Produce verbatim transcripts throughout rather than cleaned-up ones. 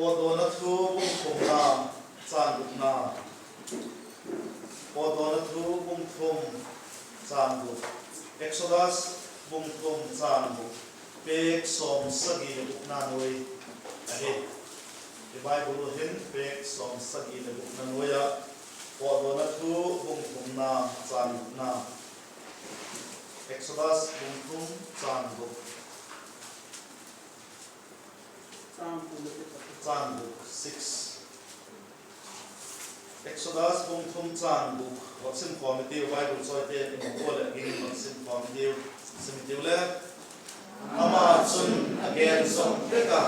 Pawtdawna thu bung thumna, châng gukna. Pawtdawna thu bung thum, châng guk. Exodus bung thum, châng guk. Pêk sawmsagi leh gukna nuai ahi. I Bible uh hin pêk sawmsagi leh gukna nuai ah, Pawtdawna thu bung thumna, châng gukna. Exodus bung thum, châng guk. Châng guk, six. Exodus bung thum, châng guk. Vak sim khawm i tiu, Bible chawite'n i mu ua leh ging in vak sim khawm i tiu. Sim i tiu le. Ama chun a gen zawm vek a,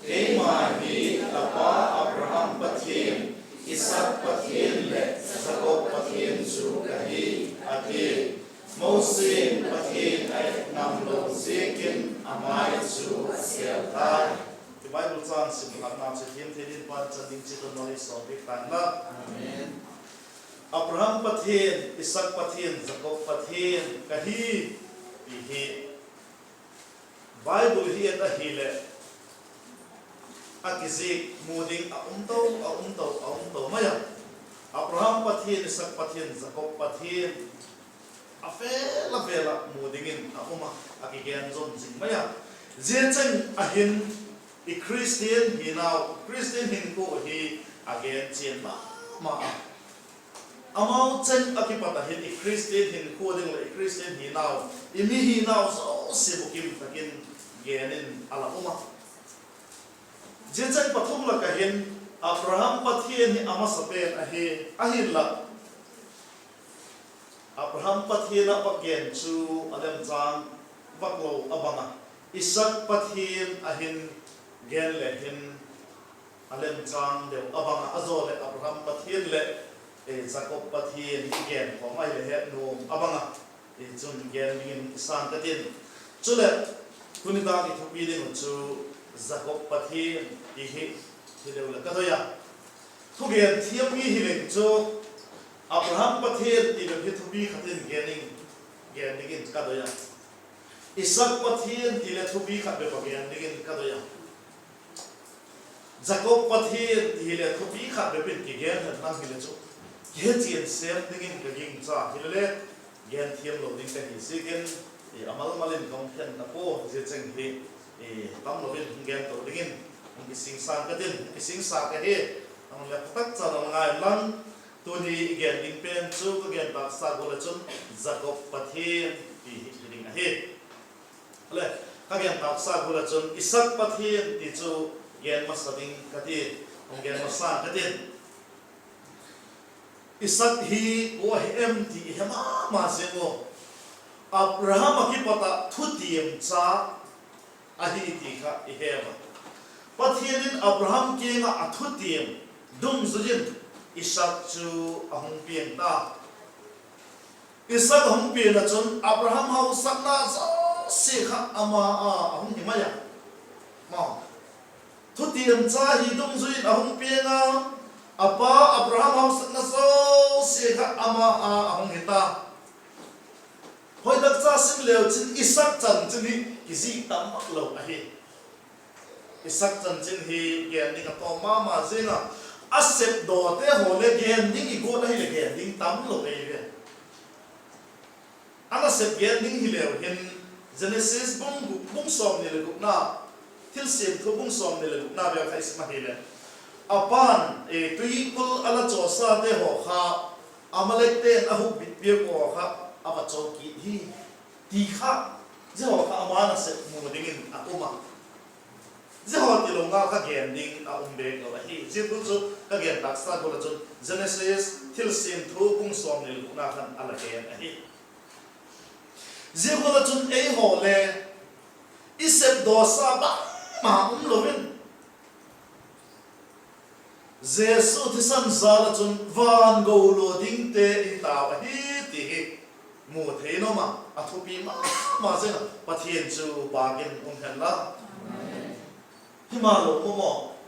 Keima hi la pa Abraham Pathian, Isaak Pathian leh Jakob Pathian chu ka hi, a ti. Mosi'n Pathian a et ngamlo ziakin a mai chu a sêl tai. I Bible châng sim khatna chu thiam thei dingin Pathian chan ding chiat un malei sawmpiak ta inla. Abraham Pathian, Isaak Pathian, Jakob Pathian ka hi, ti hi Bible hi et ahileh, a kizik mu ding a um to, a um to, a um to mai a. Abraham Pathian, Isaak Pathian, Jakob Pathian, a vêl a vêl ah mu dingin a um a, a kigen zawm zing mai a. Zia cheng ahin i Khristian hinau, Khristian hinkhua hi a gen chian ma ma a. Amau cheng a kipat ah hin i Khristian hinkhua ding leh i Khristian hinau, i mi hinau zosia bukim tak in gen in a la um a. Zia cheng pathum lak ah hin Abraham Pathian hi a masa pen ahi, ahinla Abraham Pathian ah vak gen chu a lemchâng vak lo a bang a, Isaak Pathian ah hin gen le hin a lemchâng deu a bang a, a zaw leh Abraham Pathian leh Jakob Pathian i gen khawm ahileh het nuam a bang a, chun gen dingin i sâng ka tin. Chuleh, tuni tak i thupi ding uh chu Jakob Pathian ti hi hi deu leh ka doi a. Thugen thiam mi hileng chu Abraham Pathian ti bep hi thupi khat in gen dingin ka doi a. Isaak Pathian ti leh thupi khat bep a gen dingin ka doi a. Jakob Pathian ti hileh thupi khat bep in kigen hen lang hileh chu, kihechian sêm dingin ka gingcha hilele, gen thiam lo ding ka hi ziakin, a mal mal in ka hung khen ta pua, zia cheng hi tamlo in hung gen to dingin hung kisingsa ka tin, hung kisingsa ka hi. Aman le phatak cha la ngai lang, tuni i gen ding pen chu ka gen tâksa gual ah chun Jakob Pathian ti hi hi ding ahi. Le, ka gen tâksa gual ah chun Isaak Pathian ti chu gen masa ding ka ti, hung gen masa ka tin. Isaak hi kua ahi em ti i he ma ma ziang ua, Abraham ah kipat ah thutiam cha ahi ti kha i he a. Pathian in Abraham kiang ah a thutiam dungzui in Isaak chu a hung piang ta. Isaak a hung piang ah chun Abraham hausakna zosia kha ama â a hung hi mai a. Thutiam cha hi dungzui in a hung piang a, a pa Abraham hausakna zosia kha ama â a hung hi ta. Hoi tak cha sim leu chin Isaak chanchin hi kizik tam mak lo ahi. Isaak chanchin hi gen ding a tawm ma ma ziang a, a sepdawte haw le gen ding i guat ahileh gen ding tam lo ei ve. A nasep gen ding hileu hin, Genesis bung, bung sawmni leh gukna, Thilsiam Thu bung sawmni leh gukna vel kha i sim ahileh, a pa'n tuikul a la chawsate haw kha, Amalekte'n a hukbit piak haw kha a va chaw kit hi, ti kha, zia haw kha ama nasep mu dingin a um a. Zia haw tilo ngal kha gen ding a um bêk lo ahi. Zia thu chu ka gen tâksa gual ah chun Genesis, Thilsiam Thu bung sawmni leh gukna khan a la gen ahi. Zia gual ah chun eihaw le i sepdawsa bangma um lo in, Jesu thisan jal ah chun van go lua dingte i tau ahi ti hi mu thei in um a, a thupi ma ma ziang a, Pathian chu bâk in um hen la. Himaleh maw,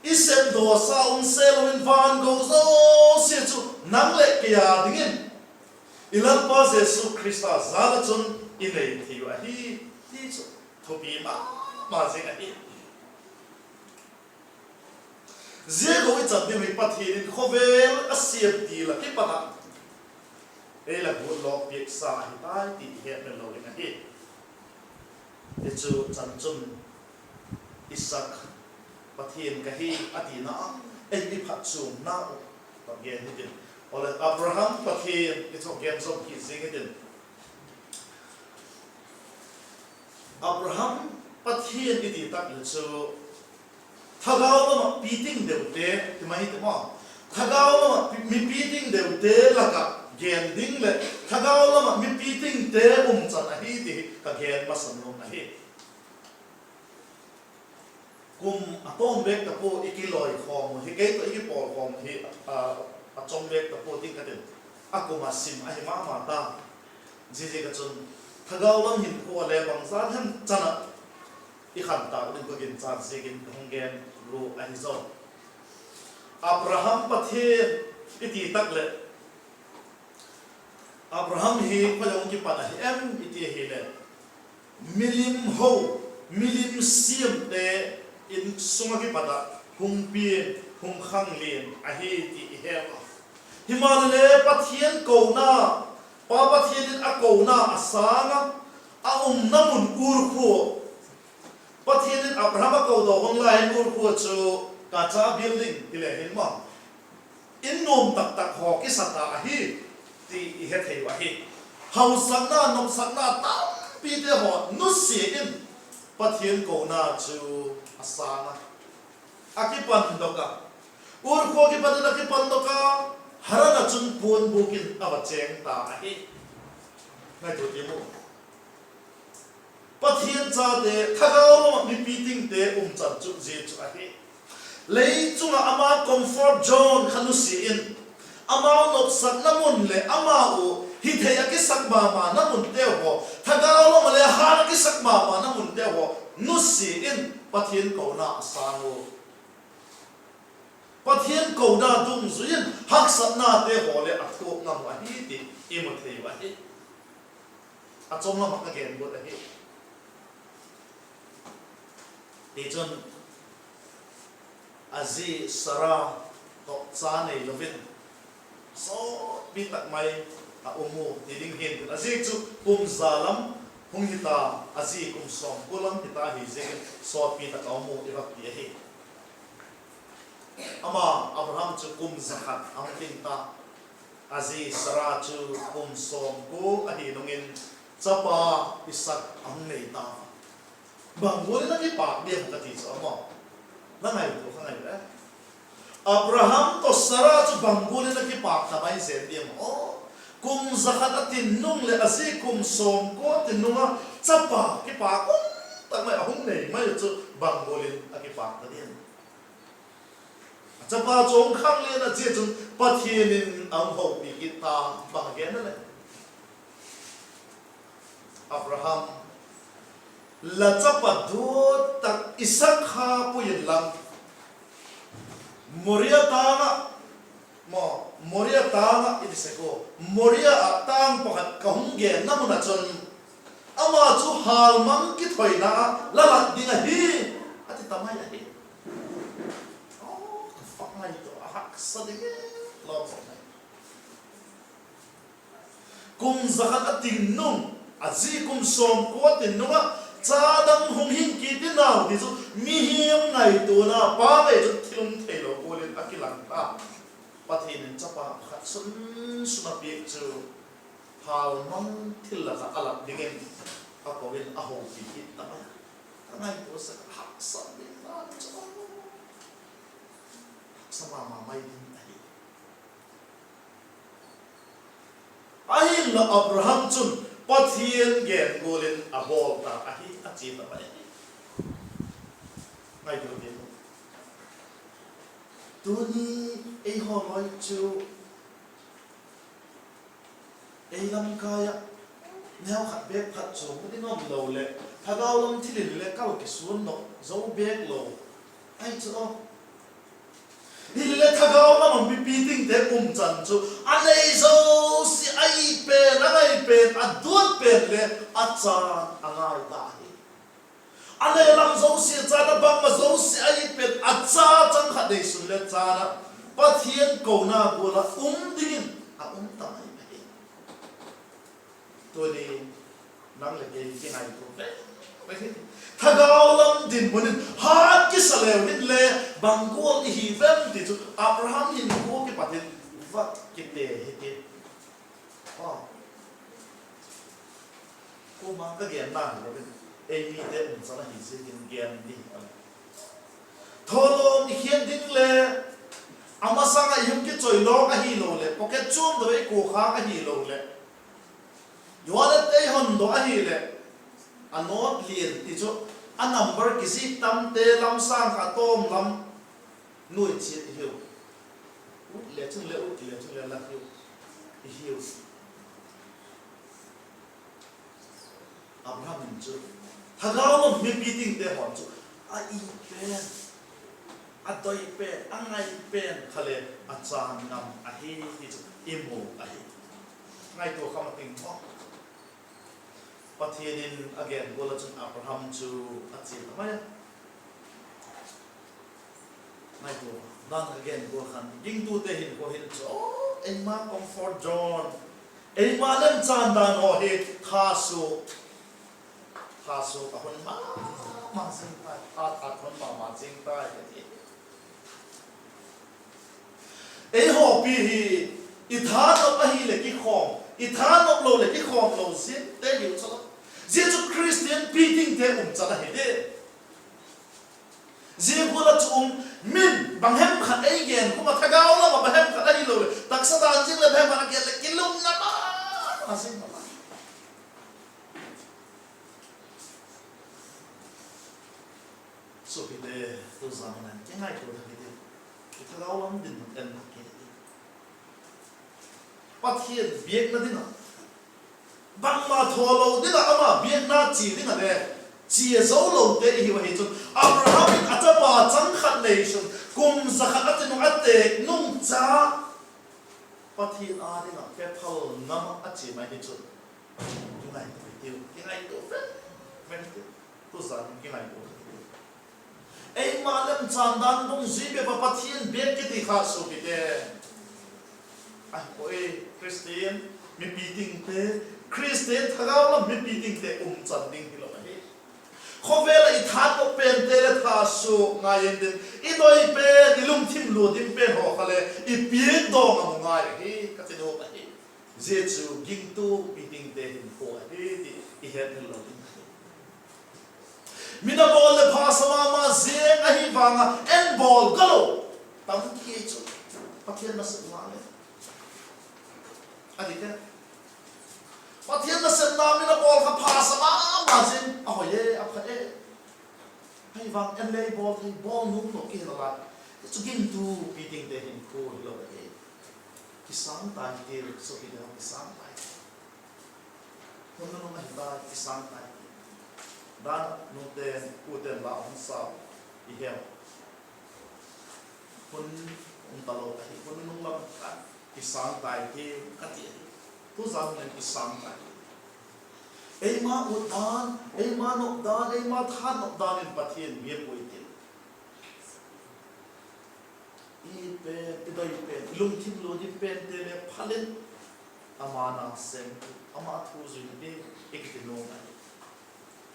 i sepdawsa um se lo in van go zosia chu nang leh kei â dingin i Lalpa Jesu Khrista jal ah chun i nei thei uh ahi ti chu thupi ma ma ziang ahi. Zia gual i chan ding hi Pathian in khawvel a siam ti la kipat ah ei la guatlawk piaksa ahi tai ti i hetmil lo ding ahi. Hi chu chan chun Isak Pathian ka hi a tina ah ei i phatchuamna uh va gen hitin. Awle, Abraham Pathian i chu gen zawm kit zing hitin. Abraham Pathian i ti tak le chu thagau lam ah piting deute ti mai hi ti maw? Thagau lam ah pi-, mi piting deute lak ah gen ding leh thagau lam ah mi pitingte umchan ahi ti hi ka gen masang nuam ahi. Kum a tawm bêk ta pua i kilawi khawm uh hi, kei tawh i kipawl khawm uh hi, a, a chawm bêk ta pua ding ka tin. A kum a sim ahi ma ma ta. Ziaziak ah chun thagau lam hinkhua le bangzat hem chan ah i khan tâk ding ka ginchâk ziakin ka hung gen lua ahi zaw. Abraham Pathian i ti tak leh, Abraham hi khoi a hung kipan ahi em i ti ahileh, milim ho, milim siamte in sung ah kipat ah hung piang, hung khanglian ahi ti i he a. Himaleh Pathian kona, Pa Pathian in a kona a sâng a, a umna mun Ur khua, Pathian in Abraham a ko daw hun lai in Ur khua chu kacha building ti le hin ma, in nuam tak tak haw kisa ta ahi ti i he thei uh ahi. Hausakna, nopsakna tampite haw nusia in Pathian kona chu a sâng a, a kipandok a, Ur khua kipat in a kipandok a, Haran ah chun puanbûk in a va chêng ta ahi. Ngaitua tiam u. Pathian chate, thagau lam ah mipi tingte umchan chu zia chu ahi. Lei chung ah ama comfort zone kha nusia in, amau nopsakna mun leh amau hithei ah kisak ma mana munte haw, thagau lam ah le hât ah kisak ma mana munte haw nusia in Pathian kona a sâng u. Pathian kona dungzui in haksatnate haw le a thuak ngam uh ahi ti i mu thei uh ahi. A chawm lam ah ka gen guat ahi. Tichun, a zi Sara tawh cha neilo in sawtpi tak mai a um u ti ding hi'n, a zi chu kum za lam hung hita, a zi kum sawmkua lam hita ahi ziakin sawtpi tak a um u i vak ti ahi. Ama Abraham chu kum za khat a hung kin ta, a zi Sara chu kum sawmkua ahi nung in chapa Isak a hung nei ta. Bang gual in a kipâk diam ka ti chu a maw? La ngaitua kha ngai e. Abraham tawh Sara chu bang gual in a kipâk ta mai zen diam aw? Kum za khat a tin nung leh a zi kum sawmkua a tin nung a chapa kipâk um tak mai a hung nei mai chu bang gual in a kipâk ta diam? A chapa chu a hung khang len a, zia chun Pathian in a hung hopi kit ta, bang a gen a leh, Abraham, la chapa duat tak Isak kha pui inla, Moria tâng ah, maw, Moria tâng ah i ti sek ua, Moria ah tâng pakhat ka hung genna mun ah chun, ama chu hâlmang kithoina ah la lat ding ahi, a ti ta mai ahi. Aw, ka vak ngaitua a haksa ding e, lawm sa mai. Kum za khat a tin nung, a zi kum sawmkua a tin nung ah cha dang hung hing kit ding nau ti chu mihing ngaituana pa ngei chu thil um theilo gual in a kilang ta. Pathian in chapa pakhat sun sun a piak chu hâlmang thillat ah a lat dingin a ko in a hopi kit ta mai. Ka ngaitua sek a, haksa ding dan chu, haksa ma ma mai ding ahi. Ahinla Abraham chun Pathian gen gual in a bawl ta ahi, a chia ta mai ahi. Ngaitua ding, tuni eihaw lai chu ei lamkai ah neukhat bêk phatchuam ding um lo leh, thagau lam thil in le kal kisuan nop zo bêk lo ahi chu aw. Hilele thagau lam ah mipi tingte umchan chu a nei zosia a i pen, a ngai pen, a duat pen le a chan a ngai ta hi. A nei lam zosia chan a bangma zosia a i pen a cha chang khat neisun le chan ah, Pathian kona gual ah um dingin a um ta mai ahi. Tuni nang leh kei kingaitua ve, thagau lam dinmun in hat kisa leu hinle, bang gual i hi vem ti chu Abraham hinkhua kipat in va kite hi ti. Kuama ka genna hilo in, ei mite umchan ahi ziakin gen ding a, thawlawm i khiat ding le, a masang ah i hung kichoi lawk ahiloleh, pocket chuam dawei kuakhak ahiloleh, wallet ei hon dawk ahileh, a note lian ti chu, a number kizik tamte lam sâng kha tawm lam nuai chiat i hiu. Ut le chun le ut, ti le chun le la hiu, i hiu. Abraham in chu thagau lam mipi tingte haw chu a it pen, a doi pen, a ngai pen kha le a chan ngam ahi ti chu i mu ahi. Ngaitua kha ma ting maw. Pathian in a gen gual ah chun Abraham chu a chia ta mai a. Ngaitua, dan a gen gual khan gingtute hinkhua hin chu, eima comfort zone, eima lemchan dan haw hi thasuk, thasuk a hun ma ma zing tai, a, a hun ma ma zing tai ka ti. Ei hawpi hi i thanop ahileh kikhawm, i thanop lo leh kikhawm lo ziate hiu chu la. Zia chu Khristian pitingte umchan ahi di. Zia gual ah chu um, min bang hem khat ei gen khum ah, thagau lam ah bang hem khat ahiloleh taksa dan zing leh bang hem khat a gen leh kilungna ma ma zing ma ma. Suapite, tuzan hun ah kingaitua thak i ti, i thagau lam dinmun en thak i ti. Pathian biakna ding ah, bangma thawlo ding ah, ama biakna chia ding ah le chia zo lote i hiu ahi chun, Abraham in a chapa chang khat neisun kum za khat a ti nung a têk nung cha Pathian â ding ah Bethel ngam ah a chia mai hi chun, kingaitua i tiu, kingaitua vek vek i tiu. Tuzan in kingaitua i tiu. Eima lemchan dan dungzui bep ah Pathian biak kiti kha suapite, ahi pua e, Khristian mipi tingte, Khristian thagau lam mipi tingte umchan ding hilo ahi. Khawvel ah i thanop pente le thasuk ngai intin, i doi pen, i lungthim lua dim pen haw kha le i piakdaw ngam ngai ahi ka ti nuam ahi. Zia chu gingtu pitingte hinkhua ahi ti i hetmil lo ding ahi. Min a bawl leh pha sa ma ma ziang ahi vang ah, en bawl galo tampi chu Pathian nasepna le, a dik e, Pathian nasepna min a bawl kha pha sa ma ma zing a hoi e, a pha e. Ahi vang en le bawl thei, bawl nuam lo i hi nalai. Chu gingtu pitingte hinkhua hilo ahi. Kisâng tai tiu, suapite, kisâng tai tiu. Hun nunung ahi tai, kisâng tai tiu. Dan nute, pute'n la hung sau i heu. Hun um talo ahi, hun nunung lam kha kisâng tai tiu ka ti ahi. Tuzan hun in kisâng tai tiu. Eima ut dan, eima nop dan, eima thanop dan in Pathian biak puai tin, i pen, i doi pen, i lungthim lua dim pente le phal in, ama na sêm, ama thu zui na ding i kiti nuam ahi.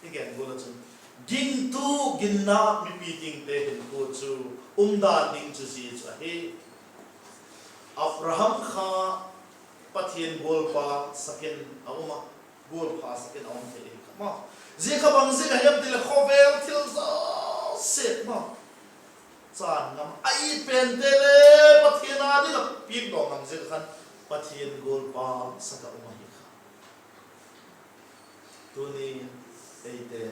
I gen gual ah chun, gingtu, ginna mipi tingte hinkhua chu umdan ding chu zia chu ahi. Abraham kha Pathian gualpha sak in a um a, gualpha sak in a um thei ahi kha ma. Zia kha bang ziak a hem ti leh khawvel thil zosia ma, chan ngam a, i pente le Pathian â ding ah piakdaw ngam ziak ah khan Pathian gualpha sak a um ahi kha. Tuni eite,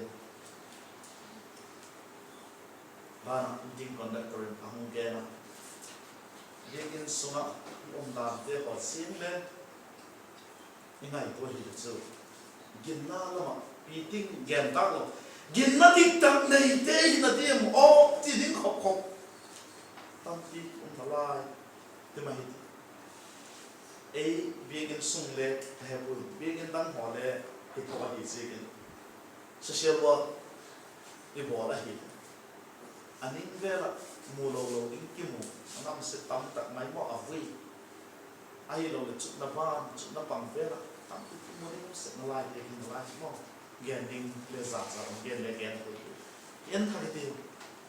ban ah meeting conductor in a hung gen a, biakin sung ah i umdante haw siam le i ngaitua hile chu, ginna lam ah piting gen tâk lo, ginna diktak neite hina diam aw ti ding khop khop tampi um nalai ti ma hi ti. Ei biakin sung le a he puai, biakin dang haw le hi tho ahi ziakin, social work i bawl ahi, a ning vel ah mu lo lo ding se tam tak mai maw a vui. Ahiloleh chutna ban, chutna pang vel ah tampi mu ding sek nalai te hi nalai maw. Gen ding le zat zat um gen le gen thei. En thak i tiu,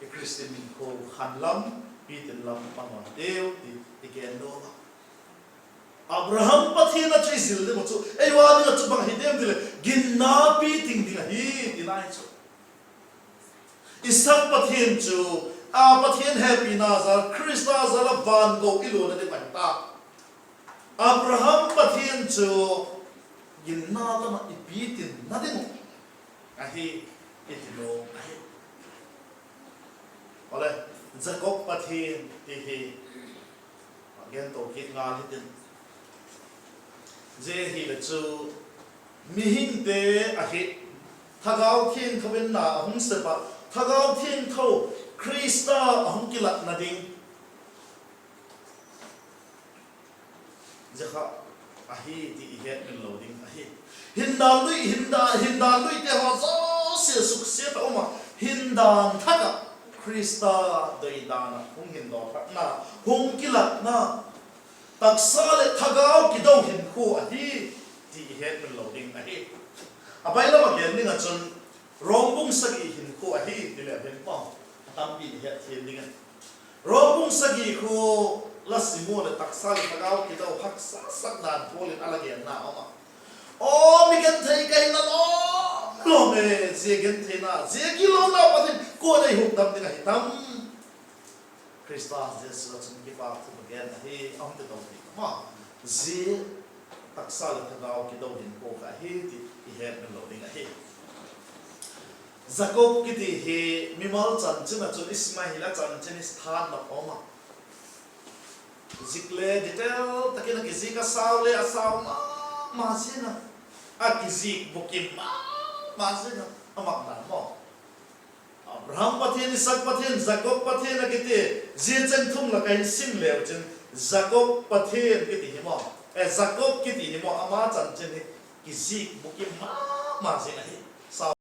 i Christian hinkhua khan lam, pitin lam pang a tiu ti i gen nuam a. Abraham Pathian a chu i zil ding uh chu ei ua ding ah chu bang hi diam ti leh ginna piting ding ahi ti nai chu. Isak Pathian chu, a Pathian hepina jal, Khrista jal ah van go i luana ding ahi ta. Abraham Pathian chu ginna lam ah i pitinna ding uh ahi, i ti nuam ahi. Awle, Jakob Pathian ti hi gen to kit ngal hitin, zia hileh chu mihingte ahi, Thagau Thiangtho in na a hung sep ah, Thagau Thiangtho Khrista a hung kilatna ding zia kha ahi ti i hetmil lo ding ahi. Hindan lui, hinda, hindan luite haw zosia suksiat a um ah, hindan thak ah Khrista doidan ah hung hindaw thakna, hung kilatna, taksa leh thagau kido hinkhua ahi ti i hetmil lo ding ahi. A bailam ah gen ding ah chun, Rom bung sagi hinkhua ahi ti leh hin pau, a tampi i hetthiam ding ahi. Rom bung sagi khu la sim u leh taksa leh thagau kido haksa sak dan Paul in a la genna um a. Aw, mi genthei ka hi na lawm lawm e, zia gentheina, zia kilona Pathian kua'n ei hukdam ding ahi tam? Khrista Jesu ah chun kipâk thu ka gen ahi, a hung ti to ti ma. Zia taksa leh thagau kido hinkhua kha ahi ti i hetmil lo ding ahi. Jakob kiti hi mimal chanchin ah chun Ishmael a chanchin hi thanop a um a. Zik le detail tak in a kizik a, sau le a sau ma ma ziang a, a kizik bukim ma ma ziang a, a mak dan maw. Abraham Pathian, Isak Pathian, Jakob Pathian a kiti, zia cheng thum lak ah hin sim leu chin, Jakob Pathian kiti hi maw, e, Jakob kiti hi maw, ama chanchin hi kizik bukim ma ma ziang ahi. Sau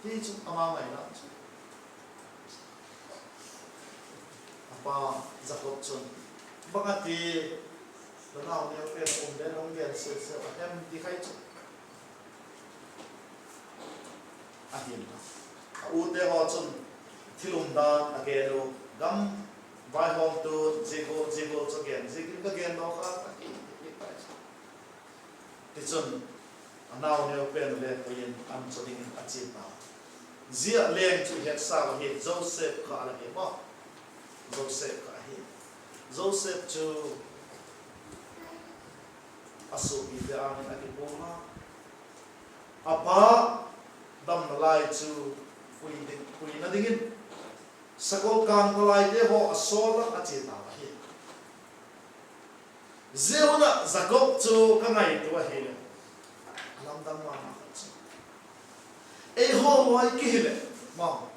Hi chu ama ngaina chu. A pa Jakob chun, bang a ti, la nau neu pen um le hung gen sese a hem ti khai chu. Ahin, a ute haw chun thil umdan a gen u, gam vaihawmtu zia gual zia gual chu gen ziakin ka gen daw kha ahi, ti khai chu. Tichun, a nau neu pen le pui in an chaw dingin a chia ta. Zia leng chu i hetsa ahi, Joseph kha la hi maw. Joseph kha ahi. Joseph chu a suapite âng in a kipuang a, a pa damna lai chu pui ding, puina dingin sakol kângtalaite haw a sawl a, a chia ta ahi. Zia hun ah Jakob chu ka ngaitua ahileh, a lamdang ma ma khat chu, eihaw lai kihileh, ma,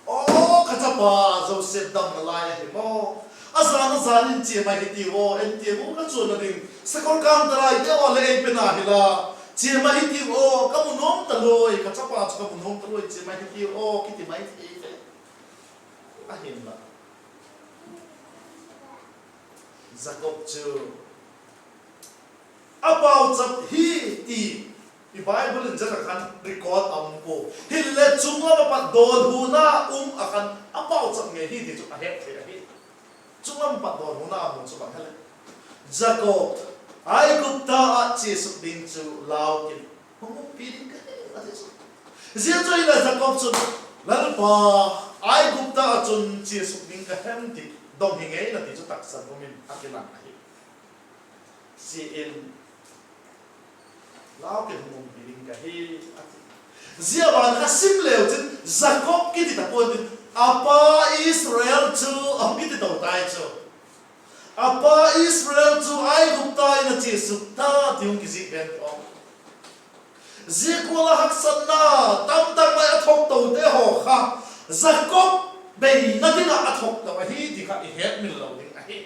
aw, ka chapa Joseph damna lai ahi maw. A zan a zan in chia mai hitiu aw, en tiu, ka chuanna ding sakol kângtalaite haw leh ei pena hila, chia mai hitiu aw, ka mu nuam ta luai, ka chapa chu ka mu nuam ta luai, chia mai hitiu aw, kiti mai thei ve. Ahinla Jakob chu a pauchap hi ti i Bible in zia tak khan record a um pua. Hilele chunglam a pat dawnhuna um ah khan a pauchap ngei hi ti chu a het thei ahi. Chunglam a pat dawnhuna a mu chu bang hileh, Jakob, Aigupta ah chia suk ding chu lau kin, hung umpi ding ka hi, a ti chu. Zia chu hileh Jakob chun, Lalpa, Aigupta ah chun chia suk ding ka hem ti dong hi ngei na ti chu taksa um in a kilang ahi. Chia in, lau kin, hung umpi ding ka hi, a ti. Zia ban kha sim leu chun Jakob kiti ta pua'n tin, a pa Israel chu a hung kiti to tai chu. A pa Israel chu Aigupta in a chia suk ta ti hung kizik ven tawh. Zia gual ah haksatna tamtak mai a thuaktote haw kha Jakob beina ding ah a thuakto ahi ti kha i hetmil lo ding ahi.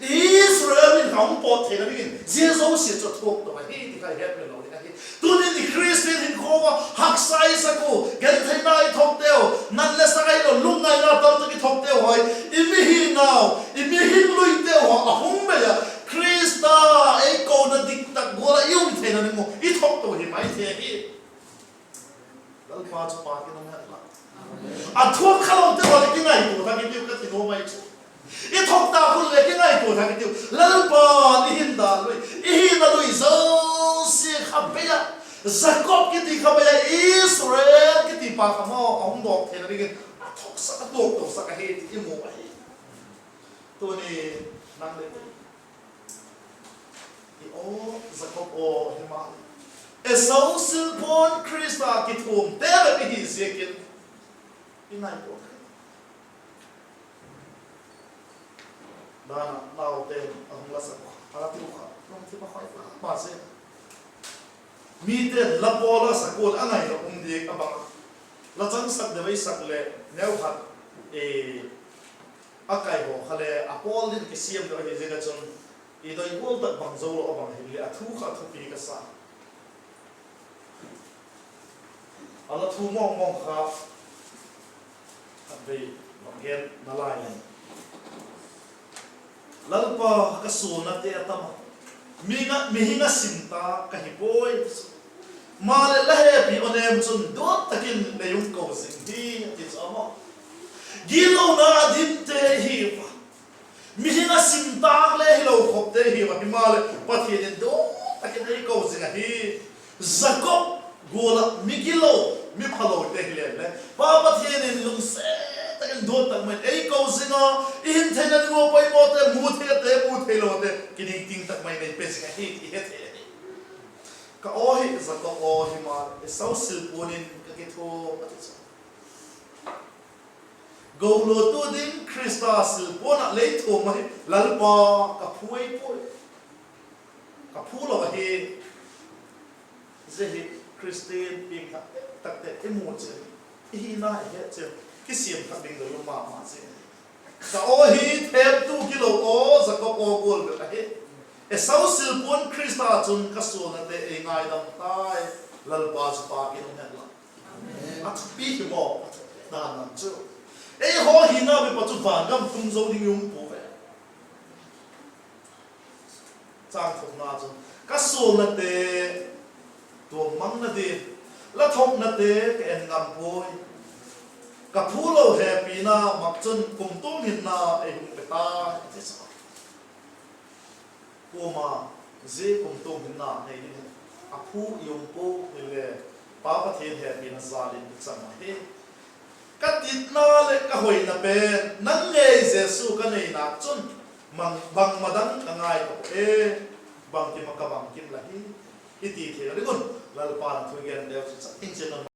Israel min kha hung pawt theina dingin zia zosia chu a thuakto ahi ti kha i hetmil lo ding ahi. Tunin i Khristian hinkhua ah haksa i sak u, gentheina i thuakteu, nat le sak ahilo lungngaina tamtak i thuakteu haw, i mihinau, i mihing luiteu haw a hung bei a, Khrista ei kona diktak gual ah i um theina ding u i thuakto hi mai thei ahi. Lalpa chu pâk in um hen la. A thuak kha lote haw leh kingaitua thak i tiu ka ti nuam ai chu. I thuak ta khun leh kingaitua thak i tiu. Lalpa'n i hindan lui, i hina lui zosia kha bei a, Jakob kiti kha bei a, Israel kiti pa kha maw a hung dawk theina dingin a thuaksak, a thuaktosak ahi ti i mu ahi. Tuni nang le i aw, Jakob aw, himaleh Esau silpuan Khrista kithuamte bep i hi ziakin i ngaitua thei. Dan ah naute'n a hung la sak u, a la ti u kha, lungthim a khoi ma ma zing. Mite'n la pawl a sak u leh a ngai lo um diak a bang a, la changsak deu ei sak leh neukhat a kai haw kha le a pawl ding kisiam deu ahi ziak ah chun, i doi gual tak bang zo lo a bang hileh a thu kha thupi ka sa. A la thu mawngmawng kha khatvei va gen nalai leng, Lalpa, ka sualnate a tam a, mihing a sim tâk ka hi puai, maleh la hepi aw nem chun duat tak in lei hung ko zing hi, a ti chu a maw. Gitlona a dimte i hiu a, mihing a sim tâk le hilo khopte i hiu a, himaleh Pathian in duat tak in ei ko zing ahi. Jakob gual ah mi gilo, mi phalote hi leng le Pa Pathian in lungsiat tak in duat tak mai in ei ko zing a, i hin theina ding ua poimawte, mu theite, mu theilote kiningting tak mai in ei pe zing ahi ti i he thei ahi. Ka aw hi Jakob aw, himaleh Esau silpuan in ka kithuam, a ti chu. Goluatu ding Khrista silpuan ah lei thuam ahi Lalpa, ka phu ei puai, ka phu lo ahi. Zia hi Khristian piangthak takte i mu chian, i hina i het chian, kisiam thak ding doi um ma ma zing ahi. Ka aw hi thêmtu gilo aw, Jakob aw gual bep ahi. Esau silpuan Khrista chun ka sualnate ei ngaidam tai. Lalpa chu pâk in um hen la. A thupi hi maw? A thupi dan chu, eihaw hina bep ah chu van gam tung zo ding i um pua ve. Chang thumna chu, ka sualnate tuam mangna ding, la thoknate ka en ngam puai. Ka phulo hepina mak chun kumtuang hinna ei hung pe tai, a ti chu. Kuama zia kumtuang hinna nei ding a phu i um pua hile, Pa Pathian hepina jal in i chang ahi. Ka titna leh ka hoina pen nang ngei Jesu ka nei nak chun, bangma dang ka ngai ka pua e, bangkim ah ka bangkim la hi, i ti thei ding un, Lalpa'n thu gen deu chu chan ding chiat